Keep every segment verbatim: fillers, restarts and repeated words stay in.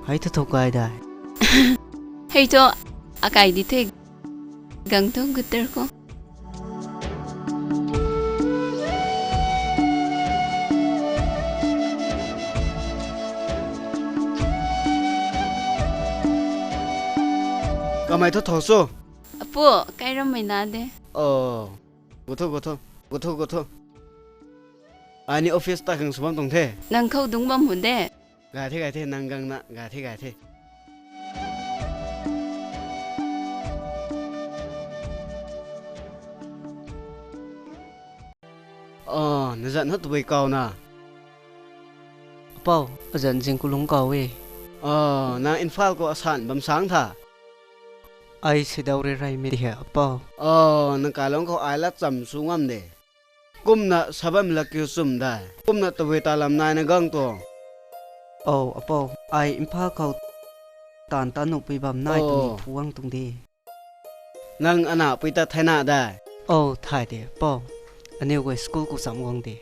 Hei thu thow kai dai. Hei thu akai di the. Gang thu gutter khou. Kamei thu thow cho. Apu, kai rammei na de. Oh. Gu thu, gu thu. Gu thu, gu thu. Ai ni office ta khang sw bam tuang the. Nang khou dungc bam hun de. Gay the, gay the, nang gang na, gay the, gay the. Oh, na zan hou tabui kau na. Apou, azan zing kulung kau e. Oh, nang Imphal khou asan bam sang tha. Ai sidau rey reymei di he, apou. Oh, nang kailung khou ai lat cham su ngam de. Kumna sa bam la kiu chum dai. Kumna tabui ta lam nai na gang tuang. Oh, apou, ai Imphal khou taanv ta nuhpui bam nai Oh. twmei phu guang tuang de. Nang anapui ta thayna dai. Oh, thay de, apou. Aniw guay school khou cham guang de.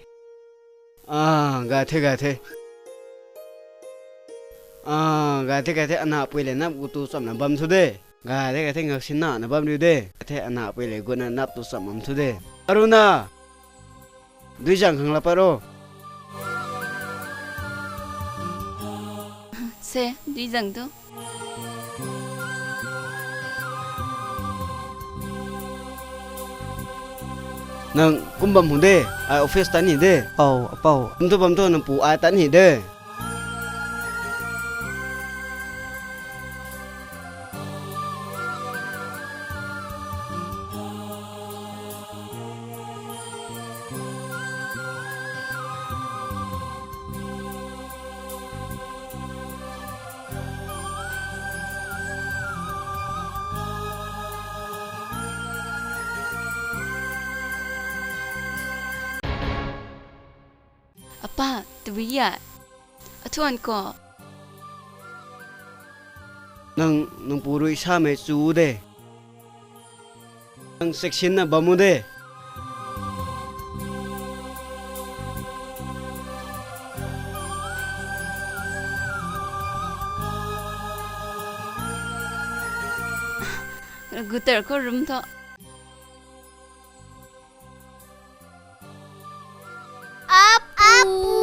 Ah, gay the, gay the. Ah, gay the, gay the, anapui le nap gu tu chamna bam thu de. Gay the, gay the, ngak sinna na bam riu de. Gay the, anapui le gutna nap tu cham bam thu de. Aruna. Dui zang khang la pat ro. Se, dui zang tu. Nang kum bam hun de, ai office tan ni de. Oh, apou. Bam thu, bam thu, nang pu ai tan ni de. Apa, tabui ya. Athuan khou. Nang, nang pu rui samei chu de. Nang section na bam u de. Gutar khou rum tho. Apu.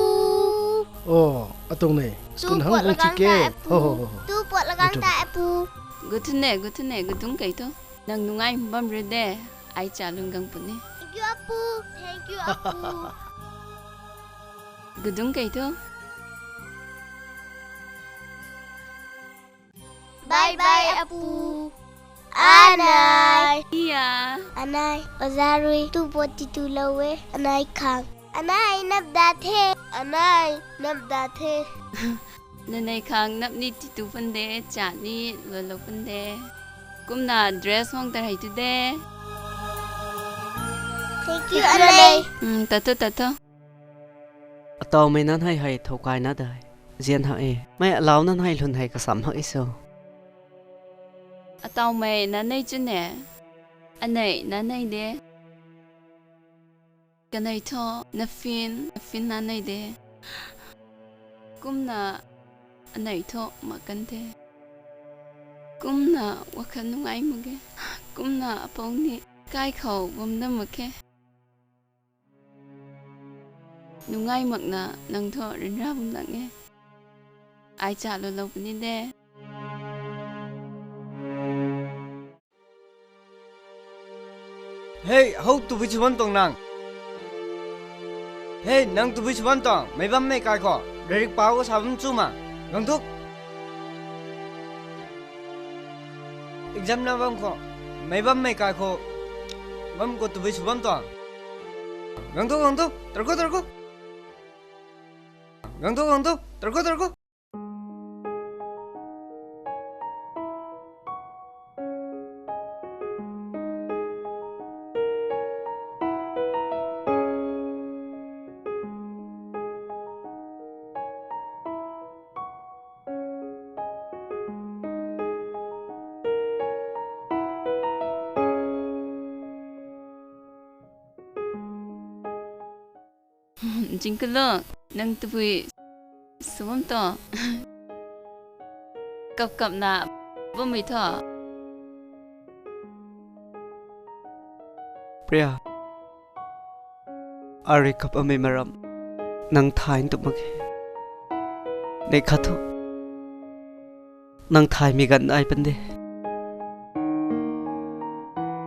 Oh, atuang ne. Tu Kun hang pot hang lagang chike. Ta apu. Ho, ho, ho, ho. Tu pot lagang Atum. Ta apu. Gu thu ne, gu thu ne, gu dung kei thu. Nang nungai bam re de. Ai cha lung gang puni. Thank you, apu. Thank you, apu. Gu dung kei thu. Bye bye, apu. Anai. Iya. Anai, oza rui tu pot ti tu lou e. Anai khang. Anai nap da the. Anai nap da the. Nanei khang nap ni ti tu pun de, cha ni lou lou pun de. Kumna dress hong tar hei tu de. Thank you, anai. Hmm, ta thu, ta thu. Ataumei nan hei hei thow kai na dai. Zian ha e. Mei alau nan hei lun hei kasam ha e so. Ataumei nan nei chu ne. Anei nan nei de. Kanei thu, na fin, na fin nan nei de. Kumna anei thu mak kan the. Kumna wakhat nungai mak ge. Kumna apou ni kai khou bam dam mak khe. Nungai makna nang thu ryanra bam dang e. Ai cha lou lou puni de. Hey, how tabui sw bam tuang nang? Hey, nang tabui sw bam tuang? Mei bammei kai khou. Rairik pau khou sa bam chu ma. Gang thuk. Exam na bam khou. Mei bammei kai khou. Bam khou tabui sw bam tuang? Gang thuk, gang thuk. Tar khou, tar khou. Gang thuk, gang thuk. Tar khou, tar khou. Jingkalo, nang tabui sw bam tuang? kap kapna bammei thu. Priya, arui kap amei maram nang thay tu mak ge. Nei khat thu nang thaymei ganv ai pan de.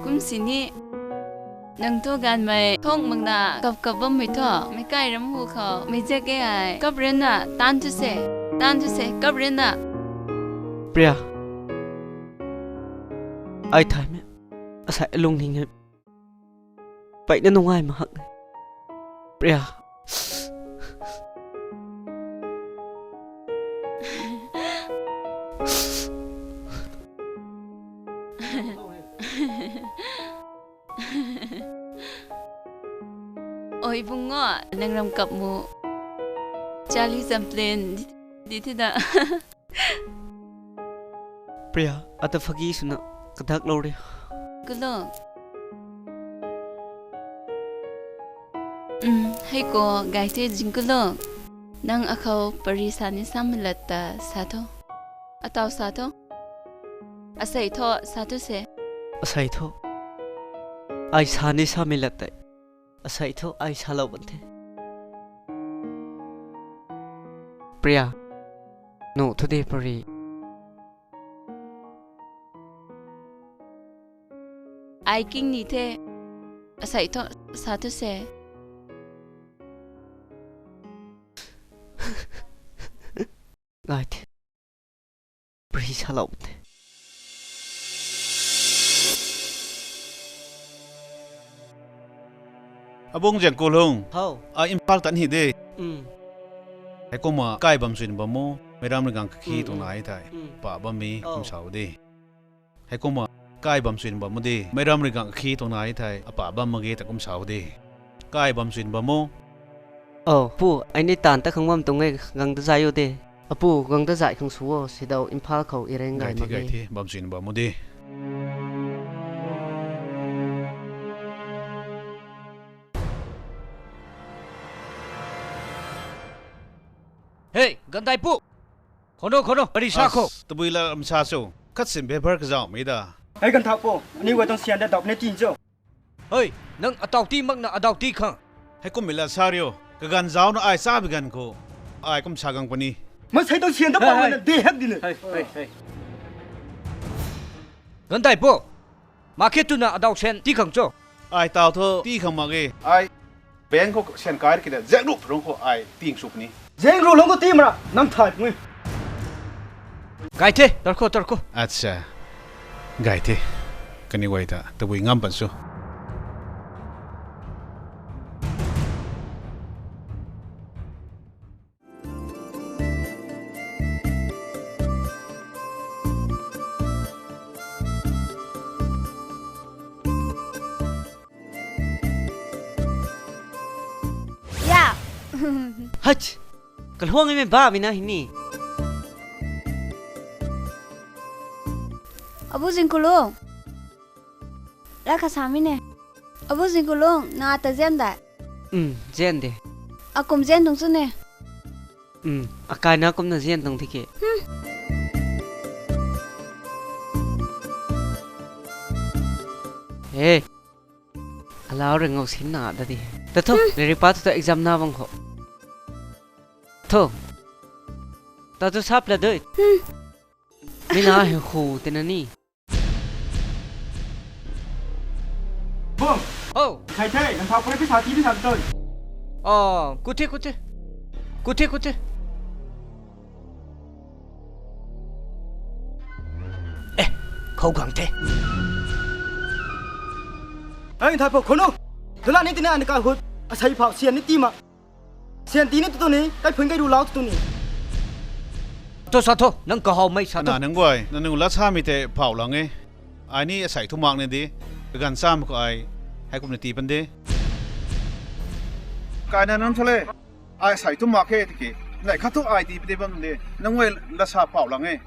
Kum sini nang thu ganvmei thong makna kap kap bammei thu, meic kai ram hu khou mei zak e ai kap rianna tan tu se, tan tu se kap rianna. Priya, ai thaymei asei lungning e. Peyna nungai mak hak e. Priya. Oi bung o, nang ram kap mu. Charlie Chaplin di, di thi da. Priya, ata phagi swna kadaklou ri. Kulung. Um, hei khou gay the Zingkulung. Nang akhou pary sa ni samei lat ta sa tho. Ataw sa tho. Asei tho sa tu se. Asei tho. Ai sa ni samei lat tei. Asei thu ai salou ban the. Priya, nuh thu de pary. Ai king ni the. Asei thu sa tu se. Gay the. Pary salou the. Abung Zingkulung. How? Ai Imphal tan hi de. Um. Heikumna kai bam swna bam o, meic ram ri gang kakhi tuang nai thei. Um. Pa bammei kum sa de. Heikumna kai bam swna bam o de, meic ram ri gang kakhi tuang nai thei, apa bam mak ge ta kum sa de. Kai bam swna bam o. Oh, pu, ai ni taanv ta khang bam tuang e, gang ta zay o de. Apu, gang ta zay khang sw o, sidau Imphal khou ireng gay mak the, gay the, bam swna bam o de. Hey, Gandaipu! Khou no, khou no, pary sa khou. Tabui la ram sa cho. Khat sin bepar kazauhmei da. Hei Ganthakpu, aniw guay tuang syan de dap ne tin cho. Hei, nang ataw ti makna adaw ti khang. Heikummei la sa rio, kaganv zaucna ai cha bi ganv khou. Ai kum sa gang puni. Masei tuang syan ta pau na de hak di ne. Hei, hei, hei. Gandaipu, mak khe twna adaw syan ti khang cho. Ai taw thu ti khang mak ge. Ai bank khou syan kai kina, zangru lung khou ai ting suk ni. Zangru lung khou ti mara, nang thay pung e. Gay the, tarkho, tarkho. Acha. Gay the. Kaniw guay ta tabui ngam pan sw. Ya. Hach. Kalhuang e me ba mi na hini. Abu Zingkulung. Ra kha sa mi ne. Abu Zingkulung, na ta zian dai? Um, zian de. Akum zian tuang chu ne. Um, akai na kumna zian tuang tiki. Hmm. Hey. Alau ring ngau sin na da di. Ta thu, hmm, lairik pa thu ta exam na bang kho. Thu. Ta thu sap la dui. Hmm. Mi na hi khu tina ni. Bung! Oh! Khai the, nang thau pura pisa ti ni sa tun. Oh, kuthe, kuthe. Kuthe, kuthe. Eh, khou gang the. Ai, nang thau pura khou no. Dula ni tina ni ka hut. Asei phau sian ni ti ma. Sian ti ni tu tu ni, kai phun kai ru lau tu tu ni. Tho sa tho, nang kahaw mei sa tho. Na nang guay, nang nang la sa mi te phau lang e. Ai ni asei thu mak ni di, kaganv sa mak khou ai, hei kum ni ti pan de. Kai na nang thale, ai asei thu mak khe tiki, nai khat thu ai ti pan de bam de, nang guay la sa phau lang e.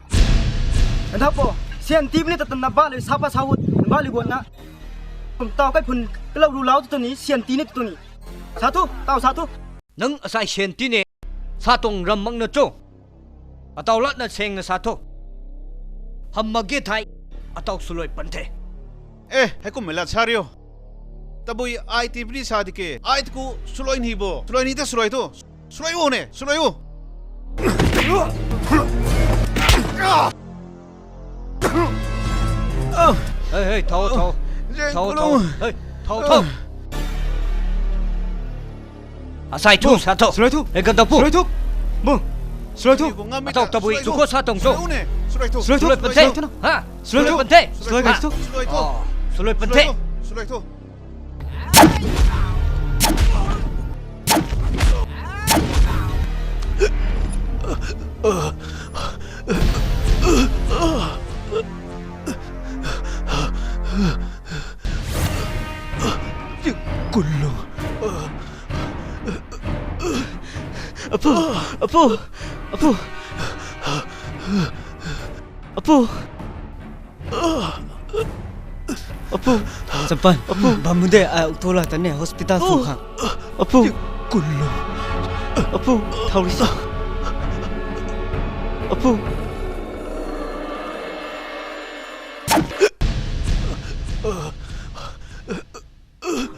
Nang thau pura, sian ti ni ta tan na ba le sa pa sa hut, ba le guan na. Kum taw kai phun, kalau ru lau tu tu ni, sian ti ni tu tu ni. Sa thu, taw sa thu. Nang asei sian ti ne, sa tuang ram mak na cho. Ataw lat na seng na sa tho. Hamh mak ge thei, ataw swluai pan the. Eh, hei kummei lat sa riu. Tabui ai tipri sa di ke. Ai tu ku swluai ni bo. Swluai ni ta swluai tu. Swluai u ne, swluai u. Hei, hei, thau, thau. Thau, thau. Hei, thau, thau. Asai thu, sa thu. Swluai thu. Hei, kan ta pu. Swluai thu. Bung. Swluai thu. Ataw tabui, tu ko sa tong cho. Swluai u ne. Swluai thu. Swluai pan the. Ha? Swluai pan the. Swluai thu. Swluai thu. Oh, swluai pan the. Swluai thu. Kunlung. Apu, apu, apu. Apu. Apu. Champan. Apu. Bam mun de, ai auto la tan ne hospital thu khang. Apu. Kunlung. Apu. Thau ri sa. Apu.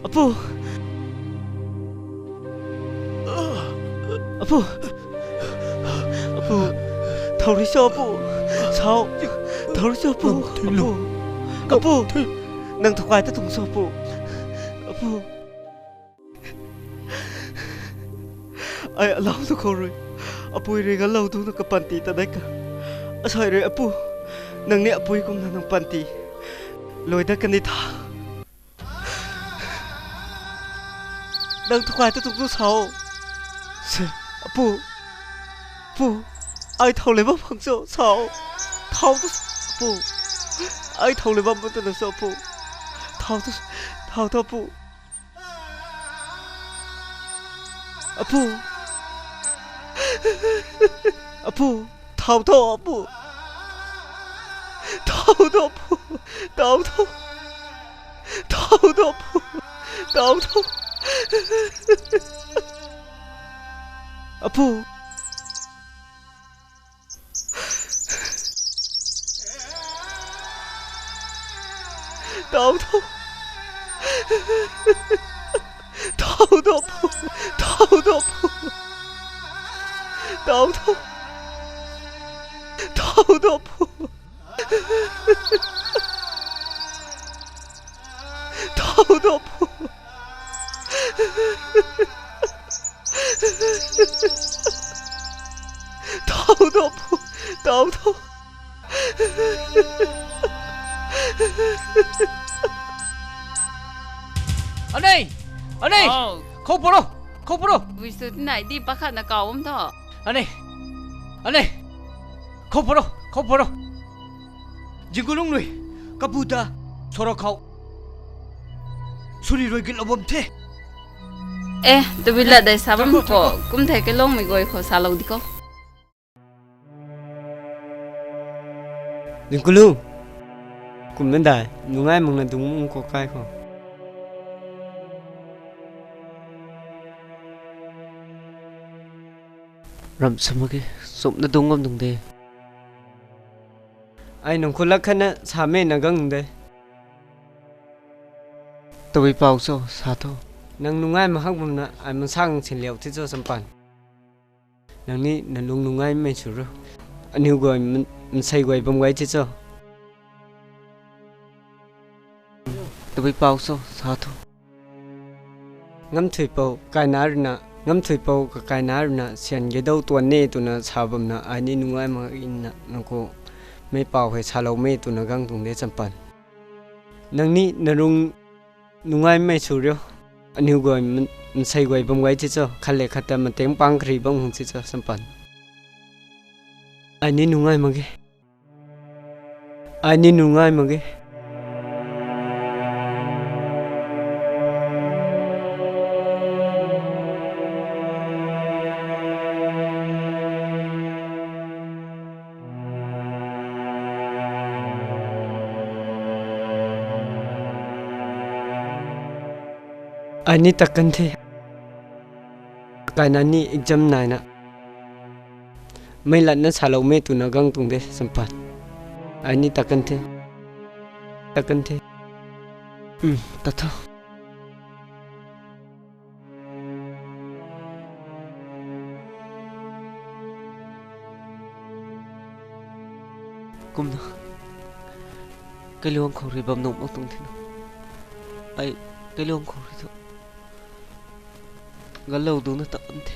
Apu. Apu. Apu. Thau ri sa, apu. Sau. Thau ri sa, apu. Apu. Apu. Nang thu kai ta tuang sa, apu. Apu. Ai alau tu khou rui. Apui rui ga lau tu na kapanty ta dai ka. Asai rui, apu. Nang ni apui kumna nang panty. Lui da kani tha. Nang thu kai ta tuang tu sau. Se, apu. Apu. Ai thau le bam phang cho, sau. Thau tu, apu. Ai thau le bam tu na cho, apu. Thau tu, thau tu, apu. Apu. Apu. Thau tho, apu. Thau tho, apu. Thau tho. Thau tho, apu. Thau tho. Apu. Thau tho. Thau tho, apu. Thau tho, apu. Thau tho. Thau tho, apu. Thau tho, apu. Thau tho, apu. Thau tho. Anei! Anei! Khou paro! Khou paro! Bui su tinai di pakhat na kau bam tho. Anei! Anei! Khou paro! Khou paro! Jingkulung nui, kapu ta, sora khou. Suri rui gilou bam the. Eh, tabui lat dai sa bam ko, kum thei kelongmei guay khou salou di ko. Jingkulung. Kum na dai, nungai mak na dung mung ko kai khou. Ram sa mak ge, sumna dung ngam dung de. Ai nang khou lak khat na sa mei na gang de. Tabui pau cho, sa tho. Nang nungai mahak bam na, ai mansang sin liau thi cho, Champan. Nang ni na lung nungai mei sw ro. Aniu guay, mansei guay bam guay thi cho. Tabui pau cho, sa tho. Ngamthui pou, kaina rui na, ngamthui pou, kakaina rui na, sian ge dou tuan ne twna sa bam na, ai ni nungai mak na, nang khou mei pau hei salou mei twna gang tuang de, Champan. Nang ni na lung nungai mei sw ro. Aniu guay, mansei guay bam guay thi cho, khat le khat ta mateng pang kari bam hung thi cho, Champan. Ai ni nungai mak ge. Ai ni nungai mak ge. Ai ni tak kan the. Kaina ni exam naina. Mei lat na salou mei twna gang tuang de, Champan. Ai ni ta kan the. Ta kan the. Um, ta tho. Kumna, kailuang khou rui bam nuh mak tuang thina. Ai kailuang khou rui thu galou dungna ta kan the.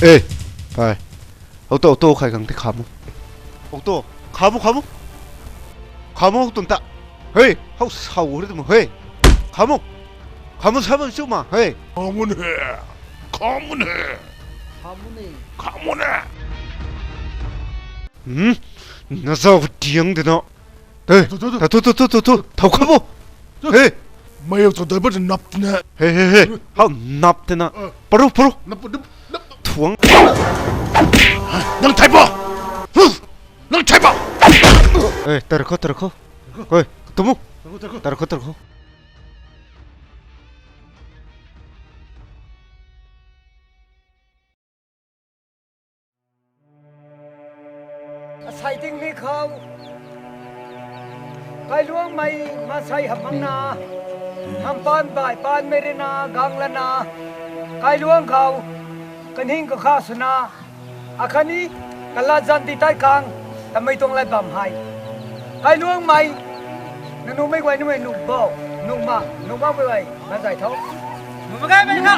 E, pai. Auto, auto khai khang the, khamu. Auto, khamu, khamu. Khamu tun ta. Hei, hau sau ri tun hei. Khamu. Khamu sa bam chu ma hei. Khamu ne. Khamu ne. Khamu ne. Khamu ne. Hmm. Na zau tiang de na. Hey, tu, tu, tu. Ta tu, tu, tu, tu, tu. Thau kha bo. Hey. Mei tu dai ba nap na. Hey, hey, hey. Hau nap te na. Ah. Paru, paru. Nap, nap, nap. Thuang. Nang thai ba. Huh. Nang thai ba. Hey, tar kho, tar kho. Hey, tumu. Tar kho, tar kho. Tar kho, tar kho. Asei tingmik khou, kailuangmei maansei hamh makna, hamh paan bai paanmei rui na gang lana, kailuang khou, kaning kakha swna, akhatni, kalat zan ti tai khang, tamei tuang lat bam hei. Kailuangmei, nangniw mei guay numei nuh bo, nuh ma, nuh ma guay, na zay tho. Nuh ma gay mei tho.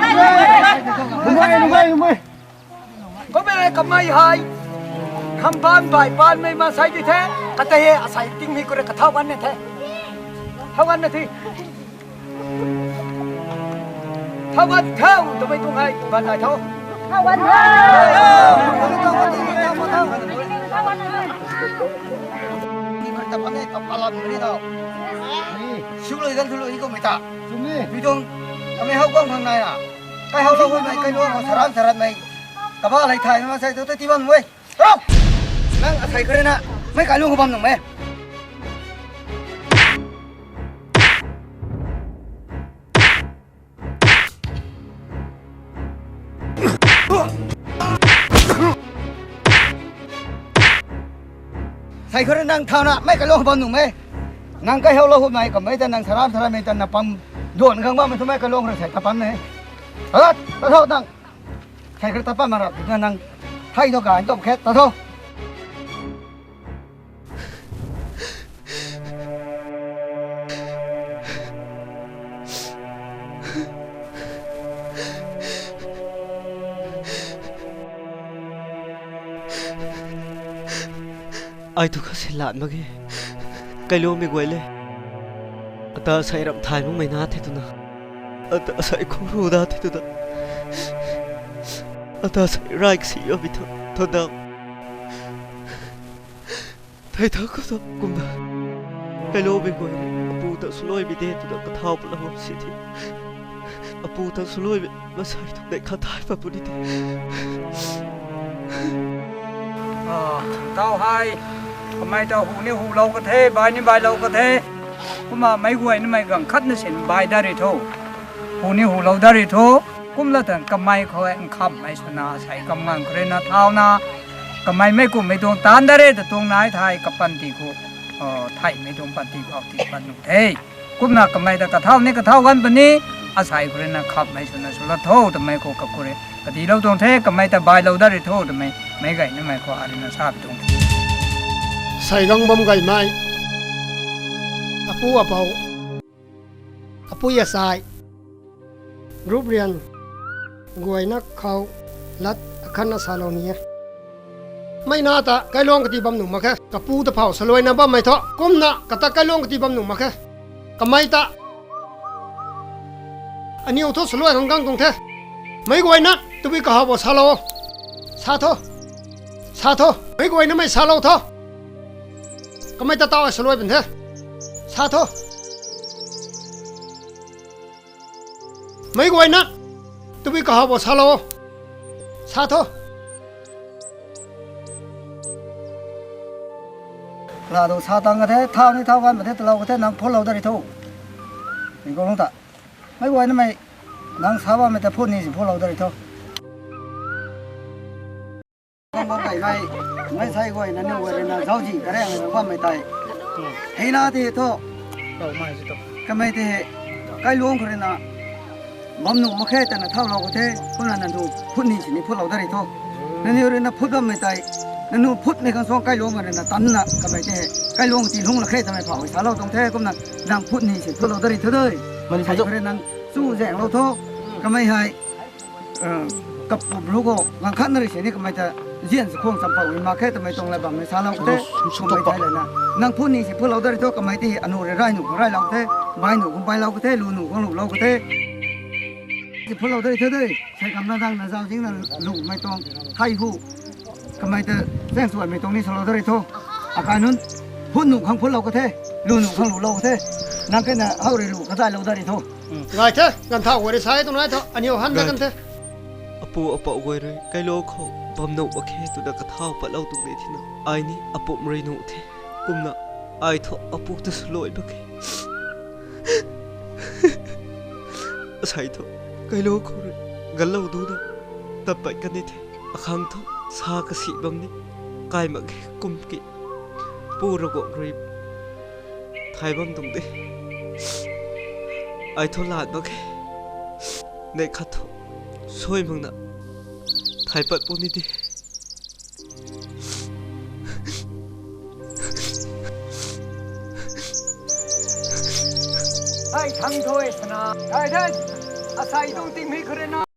Nuh ma, nuh ma, nuh ma. Kum e kamei hei, hamh paan bai paanmei maansei di the, kata he asei tingmik khou rui kathau gan ne the. Thau gan ne the. Thau gan thau, tamei tuang hei, ban nai tho. Thau gan thau. Ni kan ta pan ne, ta palam ni tho. Ni. Siu lui gan thu lui ko mei ta. Sumi. Mi tuang, kamei hau guang khang nai na. Kai hau lou mei, kailuang khou saran sarat mei. Kaba lei thay mei maansei tu, tu ti bam mei. Rau! Nang asei kha rui na, mei kailuang khou bam nung mei. Asei kha rui nang thau na, mei kailuang khou bam nung mei. Nang kai hau lou mei, kamei ta nang saran sarat mei ta na pam duan khang bam mei thu mei kailuang khou rui asei ta pan mei. Alat, ta thau nang. Asei kha rui ta pan ma rap, na nang. Thei tho ka, an tho khet, ta thau. Ai tu kha silan mak ge. Kailuangmei guay le. Ata asei ramh thay makmei na the twna. Ata asei khou ru da the twna. Ata asei rai kasi yo bi tho, tho da. Thei thak khou ta kumna. Kailuangmei guay, apu ta swluaimei de twna kathau puna bam si the. Apu ta swluaimei, maansei tu dei kha thai pa puni de. Ah, tau hei, kamei ta hu ni hu lou ka the, bai ni bai lou ka the. Kumna meic guay ni mei gang khat na sin bai da ri tho. Hu ni hu lou da ri tho. Kumna tan kamei khou e nkhamhmei swna asei kam ngang khou rui na thau na. Kamei mei kummei tuang taanc da re ta tuang nai thei kapanty khou, ah, theihmei tuang panty khou ti pan nu the. Kumna kamei ta kathau ni kathau gan puni, asei khou rui na khamhmei swna sw la tho, tamei khou kakhou rui Katilou tuang the, kamei ta bailou dat ri tho twmei, meic guaynamei khou arina sa pi tuang the. Saigang bam gaymei, apu apou, apui asai, group rian guayna khou lat akhatna salou ni e. Mei na ta kailuang kati bam nuh mak khe, kapu ta phou saluaina bammei thu. Kumna kata kailuang kati bam nuh mak khe. Kamei ta aniw thu saluai khang gang tuang the. Meic guayna tabui kahaw bo salou. Sa tho. Sa tho. Meic guaynamei salou tho. Kamei ta taw ai saluai bam the. Sa tho. Meic guayna tabui kahaw bo salou. Sa tho. Laa dou sa tang ka the, thau ni thau gan ma the, talou ka the, nang phulou dat ri tho. Ni guang ta. Meic guaynamei, nang sa bammei ta phut ni si phulou dat ri tho. Bam bam gaymei, mei sai guay nangniw guay ruina zauczi kareng na bammei tei, hei na ti tho. Kamei tei kailuang khou ruina bam nuh mak khe twna thaulou ka the, kumna nangniw phut ni sini phutlou dat ri tho. Nangniw ruina phut bammei tei, nangniw phutmei khang suang kailuang khou ruina tanna kamei tei kailuang ti lungc lak khe twmei phou salou tuang the, kumna nang phut ni si phutlou dat ri tho de. Mani sai phou khou rui nang chu zaenglou tho. Kamei hei kapu bru khou ganv khatna rui sini kamei ta zian si khwang champouhmei mak khe twmei tuang la bammei salou ka the. Kumei thei lana, nang phut ni si phutlou dat ri tho, kamei tei anu rui rai nuh khang railou ka the, bai nuh khang bailou ka the, lu nuh khang lulou ka the. Si phutlou dat ri tho de, sei kamna dang na zau zingna lumei tuang thei hu. Kamei ta zaeng suaimei tuang ni salou dat ri tho. Akai nunc phut nuh khang phutlou ka the, lu nuh khang lulou ka the. Nang kena how rui lu kadailou dat ri tho. Ngai the, ganv thau guay rui sai tuang nai tho, aniw han ta kan the. Apu apou guay rui kailuang khou bam nuh mak khe twna kathau patlou tuang de thina, ai ni apumc rui nuh the. Kumna ai thu apu ta swluai mak khe. Asei thu kailuang khou rui ganlou duna tat pat kan ni the. Akhang thu sa kasi bam ni kai mak khe kum ki, Pu Ravguangc rui thay bam tuang de. Ai thu lat mak khe. Neih khat thu sui makna thay pat puni de. Ai thang tho sana, ai dan, asei tuang tingmei khou rui na.